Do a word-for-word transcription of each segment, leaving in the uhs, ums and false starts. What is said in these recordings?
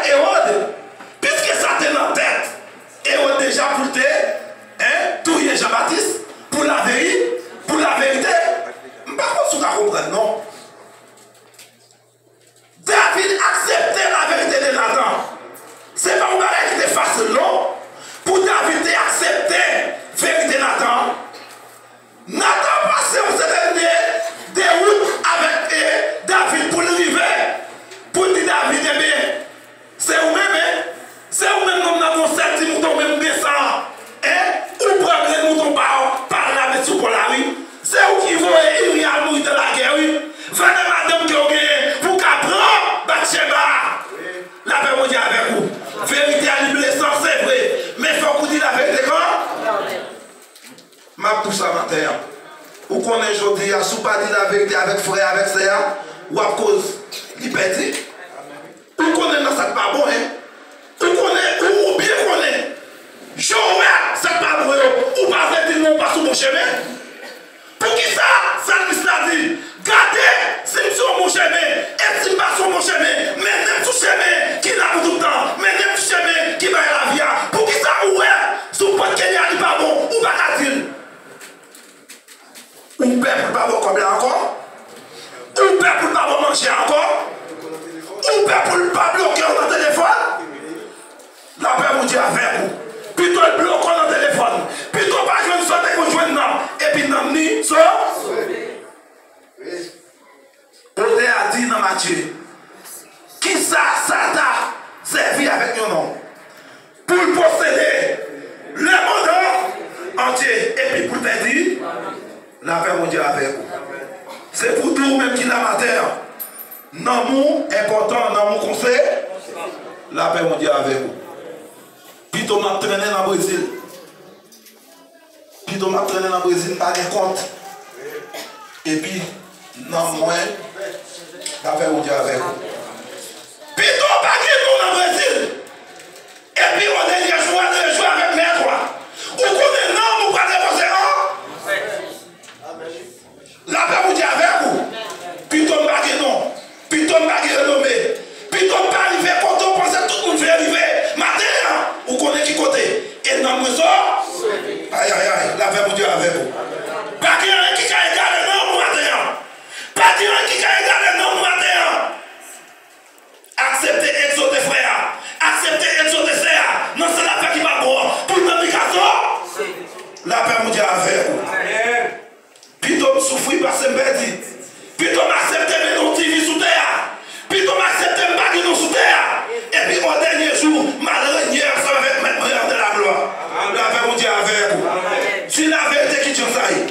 Ewòd, piske sa te nan tèt Ewòd deja pou l te, en, touye Jan Batis, pou laveri-, pou laverite. M pa konn si w ka konprann, non. David aksepte laverite de Natan. Se pa yon bagay ki te fasil, non, pou David te aksepte verite Natan an. Natan pase yon sètèn de, de wout avèk, e, David pou l rive, pou l di David, ebyen, se ou menm, en? Se ou menm nonm nan gon sèl ti mouton, ou menm gen san an, en? Ou pran grenn mouton pa w, pa l la met sou po la, wi. Se ou ki voye Iri al mouri nan lagè, wi. Vale madanm ke w genyen pou w ka pran Batcheba. Lapè Bondye avèk ou. Verite a li blesan, se vre. Men fòk ou di laverite kan M ap di w sa maten an. Ou konnen jodi a, si w pa di laverite avèk frè, avèk sè a, w ap koz li pèdi. Ou konnen nan sa k pa bon, en. Ou konnen, ou, ou byen konnen. Jan w wè sa k pa bon yo, ou pa vle di l non, ou pa sou bon chemen. Poukisa salmis la di, gade, si m sou yon bon chemen, e si m pa sou yon bon chemen, mennen m sou chemen ki la pou tout tan, mennen m sou chemen ki bay lavi a. Poukisa ou wè, si w pot kenye a li pa bon, ou pa ka di l? Ou pè pou l pa ba w kòb la ankò? Ou pè pou l pa ba w manje a ankò? Ou pè pou l pa bloke w nan telefòn? Lapè Bondye avèk ou. Pito l bloke w nan telefòn. Pito w pa jwenn sa w te konn jwenn nan. Epi nanm ni so-, otè a di nan Matye, kisa sa ta sèvi avèk yon nonm pou l posede lemonn antye epi pou l pèdi? Lapè Bondye avèk ou. Se pou di w menm ki la maten an. Nanm ou enpòtan, nanm ou konse. Lapè Bondye avèk ou. Pito m ap trennen nan Brezil. Pito m ap trennen nan Brezil, m pa gen kont. Epi, nanm mwen, lapè Bondye avèk ou. Pito w pa gen non nan Brezil. Epi, o dènye jou, w al rejwe avèk mèt ou a. Ou konnen nanm ou pral repoze an. Lapè Bondye avèk ou. Pito m pa gen non. Pito m pa gen renome. Pito m pa rive kote w panse tout moun vle rive. Maten an, ou konnen ki kote. E nanm mwen sove. Ayayay, lapè Bondye avèk ou. Pa gen anyen ki ka egale nanm ou maten an. Pa gen anyen ki ka egale nanm ou maten an. Aksepte egzote frè a. Aksepte egzote sè a. Nan sèl afè ki pa bon an. Pou nanm li ka sove. Lapè Bondye avèk ou. Pito m soufri pase m pèdi. Pito m aksepte mennen yon ti vi sou tè a. Pito m aksepte m pa gen non sou tè a. Epi o dènye jou, m al renye ansanm avèk Mèt mwen an de la glwa. Lapè Bondye avèk ou. Di laverite ki jan sa ye.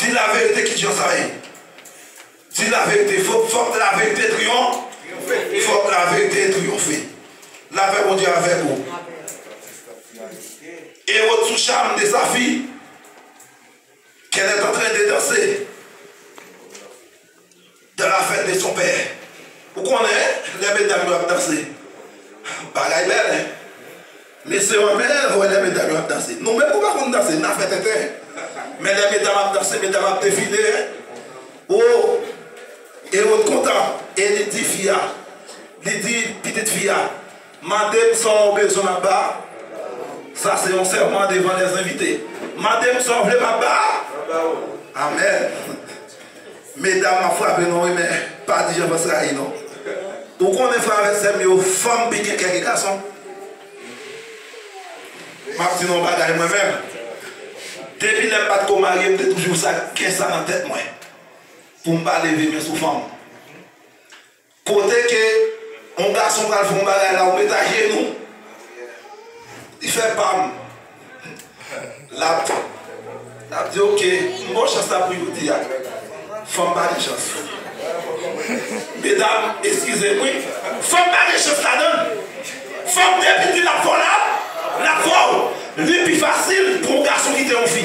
Di laverite ki jan sa ye. Di laverite. Fòk, fòk laverite triyonfe. Fòk laverite triyonfe. Lapè Bondye avèk ou. Ewòd sou cham de sa fi. Qu'elle est en train de danser dans la fête de son père. Ou konnen, lè medam yo ap danse, bagay bèl, en. Mesye yo renmen wè lè medam yo ap danse. Nou menm, nou pa konn danse, n a fè tenten. Men lè medam ap danse, medam ap defile, en. O, Ewòd kontan, e li di fi a, li di pitit fi a, mande m sa w bezwen m ap ba. Sa se yon sèman devan lèzenvite. Mande m sa w vle m ap ba. Amèn. Medam, m ap frape non, wi, men pa di Jean Frantz rayi non. Ou konnen frè avèk sè m yo, fanm pi gen kè ke gason. M ap di nou yon bagay mwen menm. Depi lè m pa t ko marye, m te toujou sa, gen sa nan tèt mwen. Pou m pa leve men sou fanm. Kote ke yon gason pral fè yon bagay la, ou met ajenou, li fè pam. L ap, l ap di, oke, m ba w chans la pou jodi a. Fanm pa gen chans. Medam, eskize m wi. Fanm pa gen chans ladan l. Fanm depi di l ap fè w la, l ap fè w. Li pi fasil pou yon gason kite yon fi.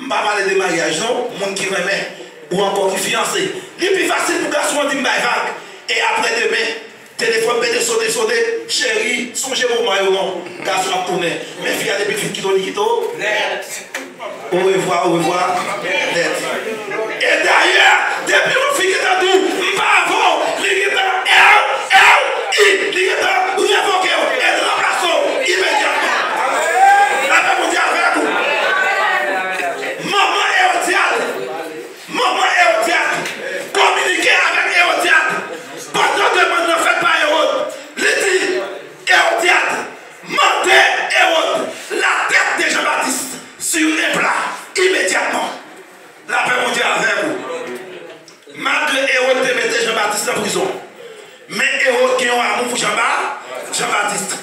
M pa pale de maryaj non, moun ki renmen ou ankò ki fiyanse. Li pi fasil pou gason an di m bay vag. E apre demen, telefòn mete sone sone, cheri, sonje moman yo non. Gason ap tounen. Men fi a depi l fin kite w, li kite w nèt. Orevwa, orevwa, nèt. E dayè, depi yon fi gentan di w, m pa avè w, li gentan L, L, I, prizon. Men Ewòd gen yon amou pou Jan Ba-, Jan Batis.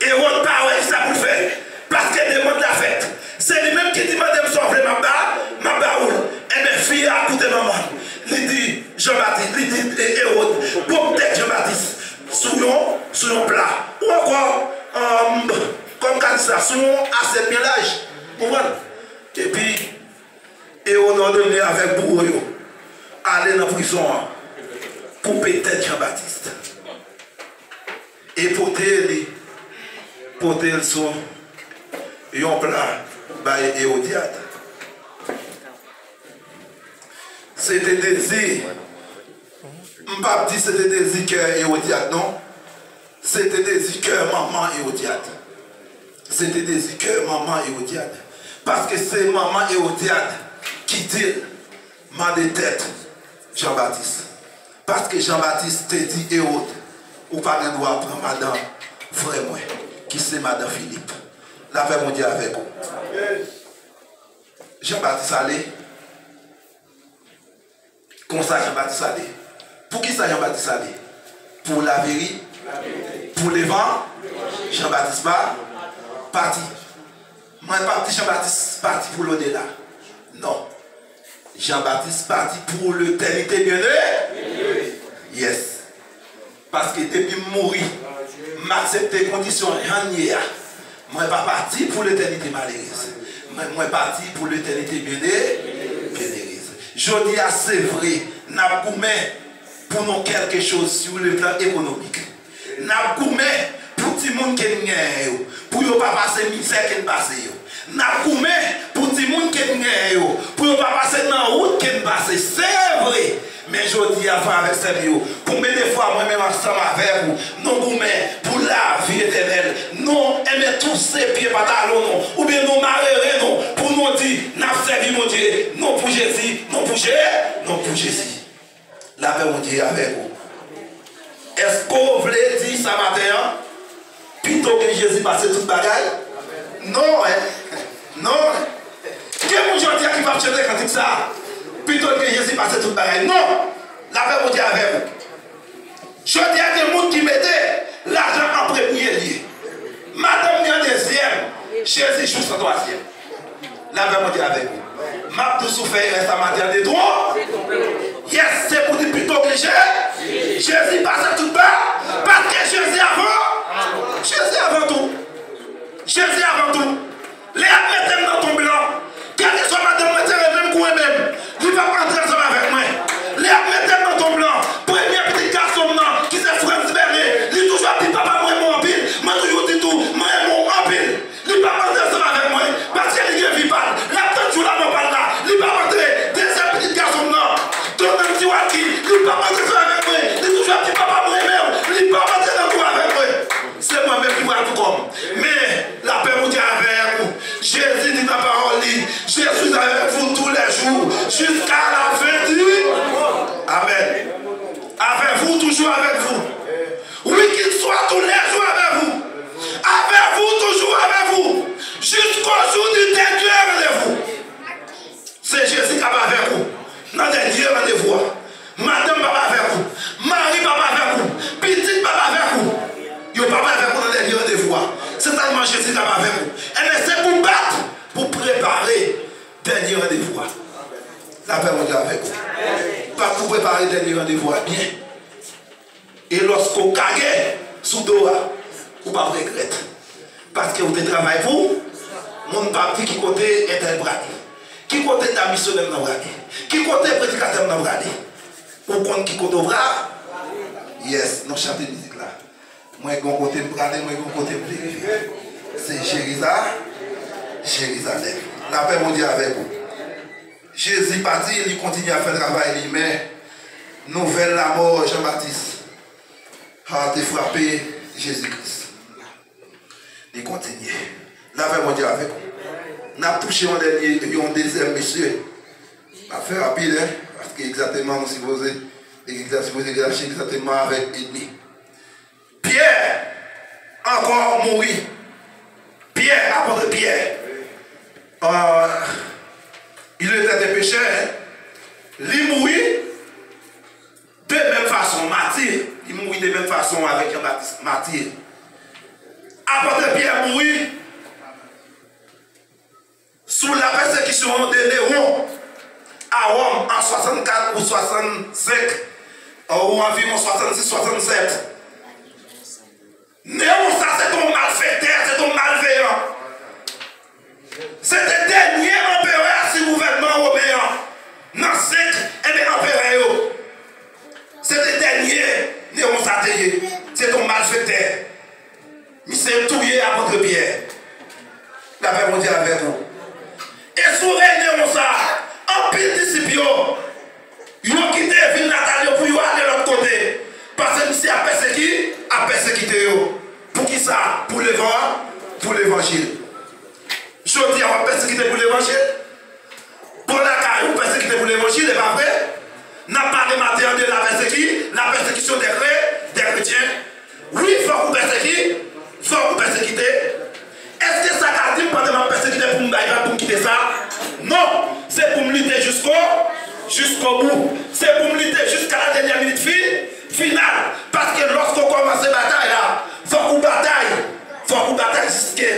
Ewòd pa wè kisa pou l fè, paske demann la fèt. Se li menm ki di, "Mande m sa w vle, m ap ba, m ap ba ou l." Enben, fi a koute manman l. Li di Jan Batis, li di, e, Ewòd, pwòp tèt Jan Batis sou yon, sou yon pla. Ou ankò, um, kòm ka di sa, sou yon asyèt byen laj. Ou konprann? Epi, Ewòd òdone avèk bouwo yo ale nan prizon an koupe tèt Jan Batis. E pote li, pote l sou yon pla bay Ewodyad. Se te dezi, m p ap di se te dezi kè Ewodyad non. Se te dezi kè manman Ewodyad. Se te dezi kè manman Ewodyad. Paske se manman Ewodyad ki di l mande tèt Jan Batis. Paske Jan Batis te di Ewòd, "Ou pa gen dwa pran madan frè mwen, ki se madan Filip." Lapè Bondye avèk ou. Jan Batis ale. Konsa Jan Batis ale. Poukisa Jan Batis ale? Pou laveri-, pou levan-, Jan Batis pa pati. Mwen p ap di Jan Batis pati pou lodela. Non. Jan Batis pati pou letènite, byenneme. Yes. Paske depi m mouri, m aksepte kondisyon jan l ye a. Mwen pa pati pou letènite malerèz. Mwen, mwen pati pou letènite byenneme, byenneme. Jodi a, se vre, n ap goumen pou nou kèlke choz sou le plan ekonomik. N ap goumen pou timoun ke n genyen yo, pou yo pa pase mizè ke n pase yo. N ap goumen pou timoun ke n genyen yo, pou yo pa pase nan wout ke n pase. Se vre. Men jodi a, frè avèk sè m yo, konbyen de fwa mwen menm ansanm avèk ou, nou goumen pou lavi etènèl, nou enben touse pye pantalon nou, oubyen nou mare ren nou, pou nou di, n ap sèvi Bondye, nou pou Jezi, nou pou Je-, nou pou Jezi. Lapè Bondye avèk ou. Èske w vle di sa maten an? Pito gen Jezi pase tout bagay? Non, en. Non, en. Gen moun jodi a ki p ap chante kantik sa a. Pito gen Jezi pase tout bagay. Non. Lapè Bondye avèk ou. Jodi a, gen moun ki mete lajan an premye lye. Madanm li an dezyèm. Jezi jis an twazyèm. Lapè Bondye avèk ou. M ap di w, si w fè erè sa maten an, detwon. Yes, se pou di pito gen Je-, Jezi pase tout ba-, paske Jezi avan, Jezi avan tou. Jezi avan tou. Lè y ap mete m nan tonm lan, kèlkeswa madanm mwen te renmen m kou renmen m, li p ap antre ansanm avèk mwen. Lè y ap mete m nan tonm lan, premye pitit gason m nan, ki se Frantz Bène, li toujou ap di, "Papa, m renmen w anpil." Mwen toujou di tou, "M renmen w anpil." Li p ap antre ansanm avèk mwen, paske li gen vi pa l. L ap tann jou lanmò pa l la. Li p ap antre. Dezyèm pitit gason m nan, Donald T. Walky, li p ap antre ansanm avèk mwen. Li toujou ap di, "Papa, m renmen w." Li p ap antre nan kou avèk mwen. Se mwen menm ki pral pou kò m. Men, lapè Bondye avèk ou. Jezi di nan pawòl li, "Je suis avec vous tous les jours, jusqu'à la fin du." Amèn. Avec vous, toujours avec vous. Oui, qu'il soit tous les jours avec vous. Avec vous, toujours avec vous. Jusqu'au jour du dernier rendez-vous. Se Jezi k ap avèk ou nan dènye randevou a. Madanm p ap avèk ou. Mari p ap avèk ou. Pitit p ap avèk ou. Yo p ap avèk ou nan dènye randevou a. Se sèlman Jezi k ap avèk ou. Enben, se pou w bat pou w prepare dènye randevou a. Lapè Bondye avèk ou. Bat pou w prepare dènye randevou a byen. E lòske w kage sou do a, ou p ap regrèt. Paske w te travay pou ou. Moun p ap di ki kote entèl prale, ki kote dam misyonè m nan prale, ki kote predikatè m nan prale. Ou konn ki kote w prale? Yes, nou chante mizik la. Mwen gon kote m prale, mwen gon kote m vle rive. Se Jeriza-, Jerizalèm. Lapè Bondye avèk ou. Jezi pati, li kontinye ap fè travay li, men nouvèl lanmò Jan Batis a te frape Jezi Kris. Li kontinye. Lapè Bondye avèk ou. N ap touche yon dènye, yon dezyèm mesye. N ap fè rapid, en, paske egzakteman nou sipoze, legliz la sipoze rache egzakteman avèk edmi. Pyè ankò mouri. Pyè, apot Pyè, euh, il était un pécheur, hein. Li mouri de menm Matye, li mouri de menm fason avèk Jan Batis Matye. Apot Pyè mouri sou lapèsekisyon de Newon a Wòm an swasannkat ou swasannsenk, ou anviwon swasannsis, swasannsèt. Newon sa se te yon malfektè, se te yon malveyan. Se te dènye anperè sou gouvènman women an. Nan senk, enben, anperè yo. Se te dènye Newon sa te ye. Se te yon malfektè. Misye touye apot Pyè. Lapè Bondye avèk ou. E sou rèy Newon sa, anpil disip yo, yo kite vil natal yo pou yo ale lòt kote. Paske misye ap pèseki-, ap pèsekite yo. Poukisa? Pou levan-, pou levanjil. Jodi a, w ap pèsekite pou levanjil? Bò lakay ou pèsekite pou levanjil, e pa vre? N ap pale maten an de la pèseki-, la pèsekisyon dè kre-, dè kretyen. Wi, fòk ou pèseki-, fòk ou pèsekite. Èske sa ka di m pandan m ap pèsekite pou m bay vag, pou m kite sa? Non, se pou m lite jisko, jiskobou. Se pou m lite jiska la dènyè minit fi-, final. Paske lòske w kòmanse batay la, fòk ou batay. Fòk ou batay jiske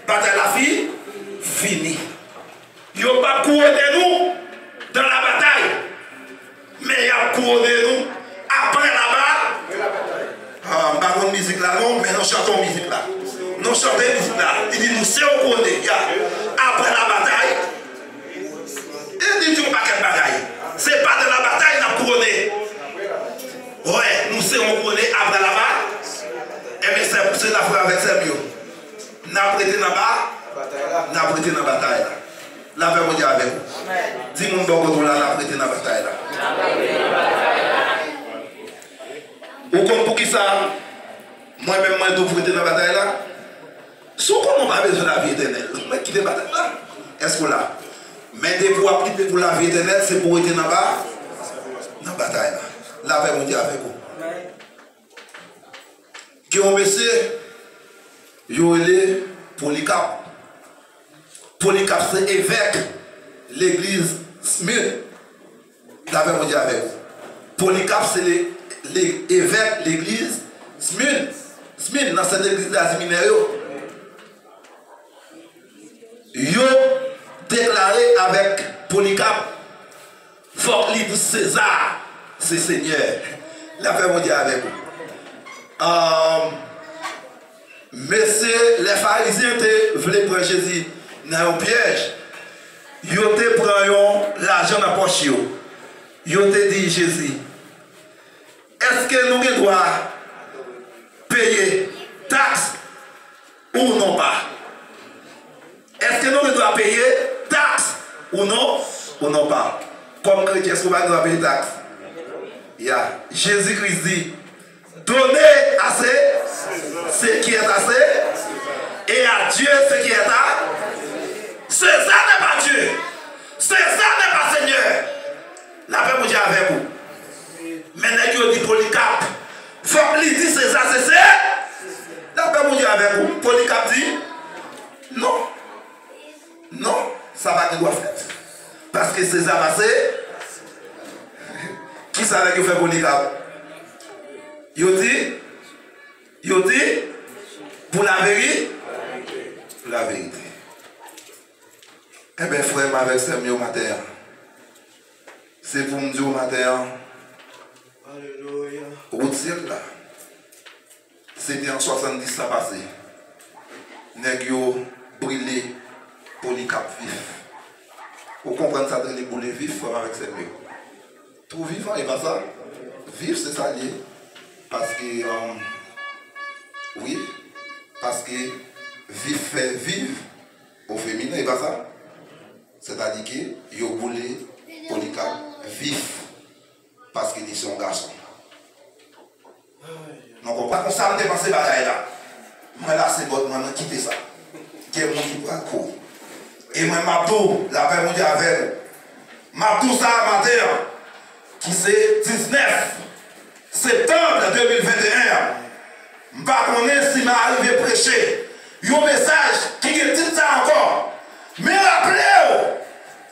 batay la fi-, fini. Yo p ap kouwone nou dans la bataille, men y ap kouwone nou après la ba-, ah, m pa konn mizik la non, men nou chante yon mizik la. Nou chante mizik la. Li di nou se yon kouwone, ya. Après la bataille. E li di yon pakèt bagay. Se pa dans la bataille n ap kouwone. Wè, nou se yon kouwone après la ba-, enben, se pou se la frè avèk sè m yo. N ap rete nan ba-, n ap rete nan batay la. Lapè Bondye avèk ou. Di moun bò kote w la, n ap rete nan batay la. Ou konn poukisa mwen menm mwen di w pou rete nan batay la? Si w konnen w pa bezwen lavi etènèl, mwen kite batay la. Èske w la? Men depi w ap lite pou lavi etènèl, se pou w rete nan ba-, nan batay la. Lapè Bondye avèk ou. Gen yon mesye, yo rele Polikap. Polikap se evèk legliz Smyrne. Lapè Bondye avèk ou. Polikap se le, le, evèk legliz Smyrne. Smyrne, nan sèt legliz Azi Minè yo. Yo deklare avèk Polikap, fòk li di Seza se senyè. Lapè Bondye avèk ou. Ahn, mesye, lè Farizyen te vle pran Jezi nan yon pyèj, yo te pran yon lajan nan pòch yo. Yo te di Jezi, èske nou gen dwa peye taks ou non pa? Èske nou gen dwa peye taks ou non, ou non pa? Kòm kretyen, èske w pa gen dwa peye taks? Ya. Jezi Kris di, donnez à ce, ce qui est à ce, et à Dieu ce qui est à. César n'est pas Dieu. César n'est pas Seigneur. Lapè Bondye avèk ou. Men nèg yo di Polikap, fòk li di Seza se se. Lapè Bondye avèk ou. Polikap di, non. Non, sa pa gen dwa fèt. Paske Seza pa se. Kisa nèg yo fè Polikap? Yo di, yo di, pou laveri-, pou laverite. Enben, frè m avèk sè m yo, maten an, se pou m di w maten an, alelouya, wout syèl la, se te an swasanndis lan pase, nèg yo brile Polikap vif. Ou konprann sa te rele boule vif, frè m avèk sè m yo? Tou vivan, e pa sa? Vif, se sa l ye. Paske, um, wi, paske vif fè viv o feminen, e pa sa? Sètadi ke yo boule Polikap vif, paske li se yon gason. Nou konprann konsa m te panse bagay la. Mwen lase bòt mwen, mwen kite sa. Gen moun ki pral kouri. E mwen m ap di w, lapè Bondye avè nou. M ap di w sa maten an, ki se diznèf septanm de mil venteyen an. M pa konnen si m a rive preche yon mesaj ki gen tit sa ankò. Men raple w,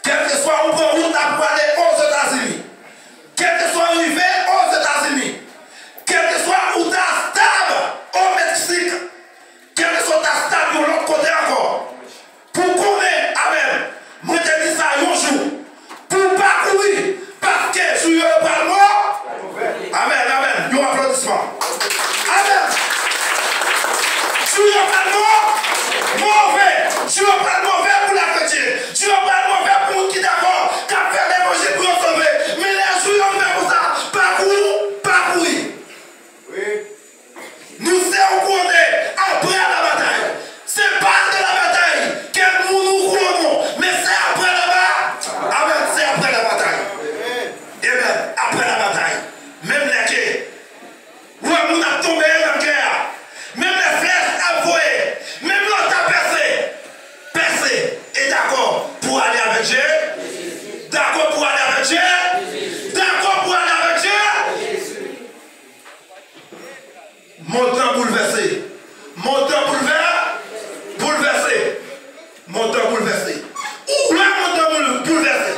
kèlkeswa ou pran wout la pou ale Ozetazini, kèlkeswa w rive Ozetazini, Montan boulvèse. Montan boulvè, boulvèse. Montan boulvèse. Ou wè montan boul-, boulvèse.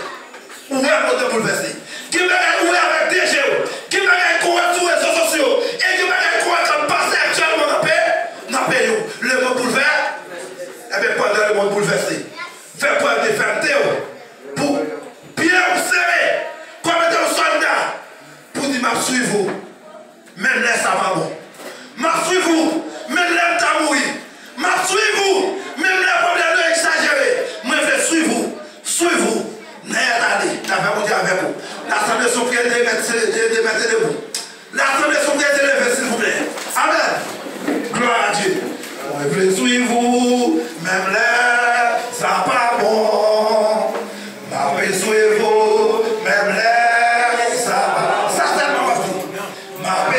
Ou wè montan boulvèse. Gen bagay ou wè avèk de je w. Gen bagay ke w wè sou rezo sosyo. E gen bagay ke w wè k ap pase aktyèlman nan pe-, nan peyi w. Lemonn boulvè. Ebyen, pandan lemonn boulvèse, fè prèv de fèmte w. Pou pye w sere. Kòm etan yon sòlda. Pou di, "M ap swiv ou. Menm lè sa pa bon. M ap swiv ou, menm lè m ta mouri. M ap swiv ou, menm lè pwoblèm yo egzajere. Mwen vle swiv ou, swiv ou. Nèt ale, lapè Bondye avèk ou." Lasanble, si w prete, mèt se, de, de, mèt se debou. Lasanble, si w prete, leve, silvouplè. Amèn. Glwa a Dye. Mwen vle swiv ou, menm lè sa pa bon. M ap swiv ou, menm lè sa pa bon. Sa sèlman w ap di. M ap